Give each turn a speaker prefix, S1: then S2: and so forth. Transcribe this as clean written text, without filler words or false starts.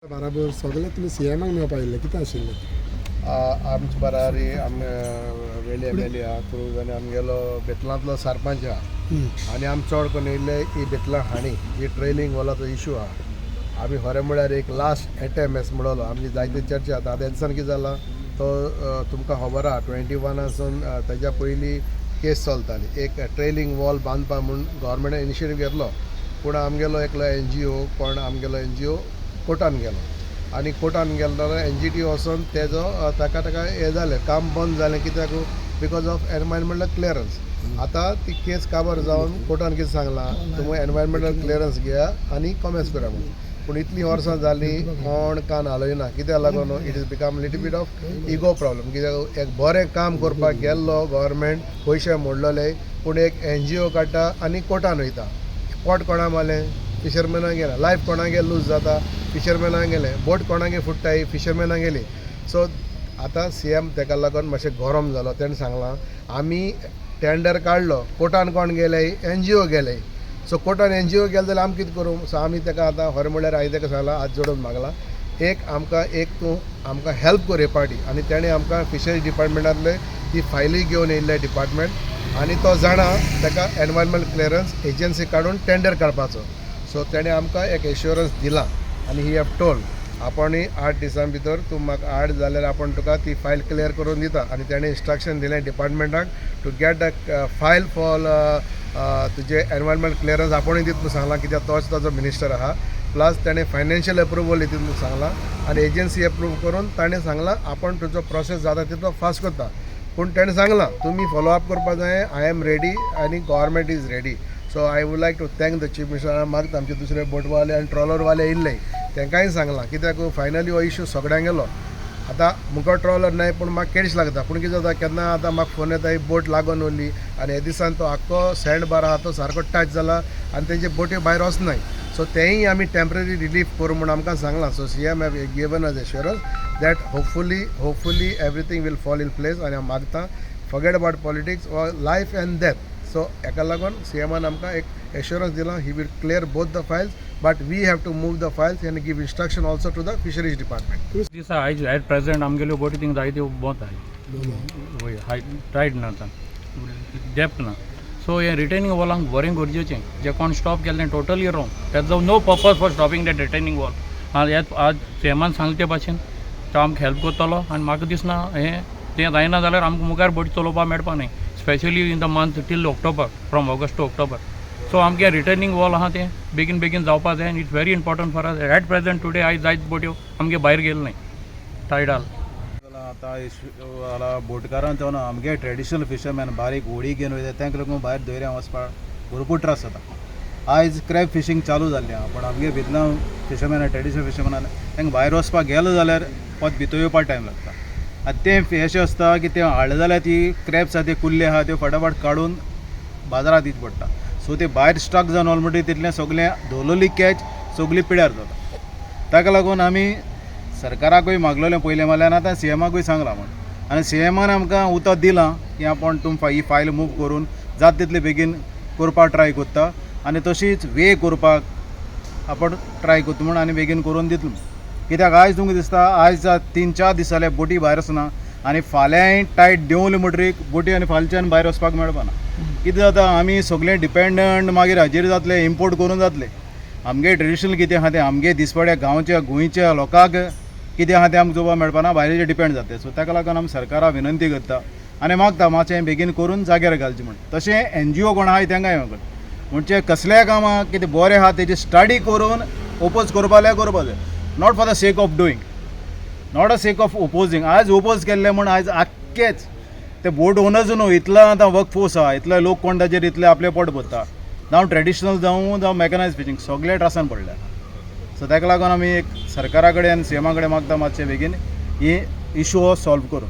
S1: बराबर सगळे तुमी सीएमाक मेळपा आयिल्ले, कितें आशिल्लें?
S2: आमचे बरारी आम वेली एम एल ए आहा क्रूज आनी आमगेलो बेतलांतलो सरपंच आहा आनी आम चड करून येयल्ले ही बेतलां हांणी ही ट्रेलिंग वॉलाचो इशू आहा. आमी खरें म्हळ्यार एक लास्ट एटेम्प एस म्हणलो. आमची जायती चर्चा आतां. आतां तेन्सान कितें जाला तो तुमकां खबर आहा, 21 आसून तेज्या पयलीं केस चलताली. एक ट्रेलिंग वॉल बांदपा म्हूण गव्हर्मेंटान इनिशिएटीव घेतलो, पूण आमगेलो एकलो एनजीओ कोण, आमगेलो एनजीओ कोर्टान गेलो आनी कोर्टान गेलो जाल्यार एनजीटी वचोन तेजो ताका ताका हें जालें, काम बंद जालें. कित्याक? Because of environmental clearance. आतां ती केस काबर जावन कोर्टान कितें सांगलां, तुमी एनवायरमेंटल क्लियरन्स घेया आनी कॉमेन्स करा म्हणून. पूण इतलीं वर्सां जालीं, कोण कान हालयना. कित्याक लागून? It is become little bit of ego problem. कित्याक, एक बरें काम करपाक गेल्लो गव्हर्मेंट, पयशे मोडलेले, पूण एक एनजीओ काडटा आनी कोर्टान वयता. पोट कोणा मारलें? फिशरमॅनाक गेलें. लायफ कोणागे लूज जाता? फिशरमॅनाक गेलें. बोट कोणागे फुट्टाय? फिशरमॅनाक गेली. सो आतां सीएम तेका लागून मातशें गरम जालो. तेणें सांगलां, आमी टेंडर काडलो, कोर्टान कोण गेले? एनजीओ गेले. सो कोर्टान एनजीओ गेले जाल्यार आमी कितें करूं? सो आमी तेका आतां खरें म्हणल्यार हांवें तेका सांगलां, हात जोडून मागलां, एक आमकां एक तूं आमकां हेल्प कर हे पार्टी. आनी तेणें आमकां फिशरी डिपार्टमेंटांतले ती फायली घेवन येयल्ले डिपार्टमेंट आनी तो जाणा ताका एनवायरमेंट क्लियरन्स एजन्सी काडून टेंडर काडपाचो. सो तेणें आमकां एक एश्योरन्स दिला आनी he have told, आपण 8 दिसां भितर तूं म्हाका हाड जाल्यार आपूण तुका ती फायल क्लियर करून दिता. आनी तेणें इन्स्ट्रक्शन दिलें डिपार्टमेंटाक to get the file for तुजें एनवायरमेंट क्लियरन्स आपुणूय दित म्हूण सांगलां, कित्याक तोच ताजो मिनिस्टर आहा. प्लस तेणें फायनान्शियल अप्रुवल दित म्हूण सांगलां आनी एजन्सी अप्रूव करून ताणें सांगलां, आपूण तुजो प्रोसेस जाता तितलो फास्ट करता. पूण तेणें सांगलां, तुमी फॉलो अप करपा जाय, I am ready आनी government is ready. So I would like to thank the Chief Minister. मागता, आमचे दुसरे बोटवाले आनी ट्रॉलरवाले येयल्ले, तांकांय सांगलां, कित्याक फायनली हो इशू सगळ्यांक गेलो. आतां मुखार ट्रॉलर न्हय, पूण म्हाका केळीस लागता. पूण कितें जाता, केन्ना आतां म्हाका फोन येता, ही बोट लागून उरली आनी हे दिसान तो आख्खो सँड बार आहा तो सारको टच जाला आनी तेंचे बोटी भायर वचनाय. सो तेंय आमी टेंपररी रिलीफ करूं म्हूण आमकां सांगलां. So CM have given us assurance that hopefully everything will fall in place. आनी हांव मागता, forget about politics or life and death. So हेका लागून सीएमान आमकां एक एश्योरन्स दिलां, he will clear both the files, but we have to move the files and give instruction also to the fisheries department.
S3: दिसा आयज एट प्रेझेंट आमगेल्यो बोटी thing जायत्यो बंद आहाय. वय, हाय टायड ना, आतां डेप्थ ना. सो हें रिटेनिंग वॉलांक बरें गरजेचें. जे कोण स्टॉप केल्लें totally wrong. There's no purpose for stopping that retaining wall. हेच आज सीएमान सांगले ते भाशेन तो आमकां हेल्प करतलो आनी म्हाका दिसना हें तें जायना जाल्यार आमकां मुखार बोटी चलोवपाक मेळपा न्हय, specially in the month till October, from August to October. So आमगे रिटेनिंग वॉल आहा तें बेगीन बेगीन जावपा जाय आनी it's very important for us at present today. आयज जायत बोट्यो आमगे भायर गेले न्हय टायडाल.
S4: आतां आतां बोटकारांचो ना, आमगे ट्रेडिशनल फिशरमॅन बारीक होडी घेवन वयता, तांकां लागून भायर दर्या वचपाक भरपूर त्रास जाता. आयज क्रॅब फिशींग चालू जाल्लें आहा, पूण आमगे भितरल्या फिशरमॅन, ट्रेडिशनल फिशरमॅन, तांकां भायर वचपाक गेलो जाल्यार परत भितर येवपाक टायम लागता. आनी तें अशें आसता की तें हाडलें जाल्यार ती क्रॅब्स आहा, ते कुल्ले आहा, त्यो फटाफट काडून बाजारांत दिवचे पडटा. सो ते भायर स्टक जावन ऑलरेडी तितलें सगळें दवरलेली कॅच सगळी पिड्यार जाता. ताका लागून आमी सरकाराकूय मागलेलें पयलें म्हणल्यार, आतां सीएमाकूय सांगलां म्हूण. आनी सीएमान आमकां उतर दिलां की आपूण तुम ही फायल मूव करून जाता तितले बेगीन करपाक ट्राय करता आनी तशीच वे करपाक आपूण ट्राय करता म्हूण आनी बेगीन करून दितलो म्हूण. कित्याक आयज तुमकां दिसता, आयज 3-4 दीस जाले बोटी भायर वचना आनी फाल्यांय टायट देंवली म्हणटरीर बोटी आनी फालच्यान भायर वचपाक मेळपाना. कितें जाता, आमी सगळे डिपेंडंट मागीर हाजेर जातले, इम्पोर्ट करून जातले. आमगे ट्रेडिशनल कितें आहा तें, आमगे दिसपड्या गांवच्या गोंयच्या लोकांक कितें आहा तें आमकां जोवपाक मेळपाना, भायल्याचेर डिपेंड जातले. सो ताका लागून आमी सरकाराक विनंती करता आनी मागता, मातशें बेगीन करून जाग्यार घालचें म्हूण. तशें एनजीओ कोण आहाय तांकांय मागता, म्हणजे कसल्याय कामाक कितें बरें आहा तेजी स्टडी करून ओपोज करपा जाल्यार करपा जाय, not for the sake of doing, not a sake of opposing. आयज ओपोज केल्लें म्हूण आयज आख्खेच ते बोट ओनर्स न्हू, इतलो आतां वर्क फोर्स आहा, इतले लोक कोण ताजेर इतले आपलें पोट भरता, जावं ट्रेडिशनल जावं, जावं मॅकनायज फिशींग, सगळे त्रासान पडल्या. सो ताका लागून आमी एक सरकारा कडेन आनी सीएमा कडेन मागता, मातशें बेगीन ही इशू हो सॉल्व करूं.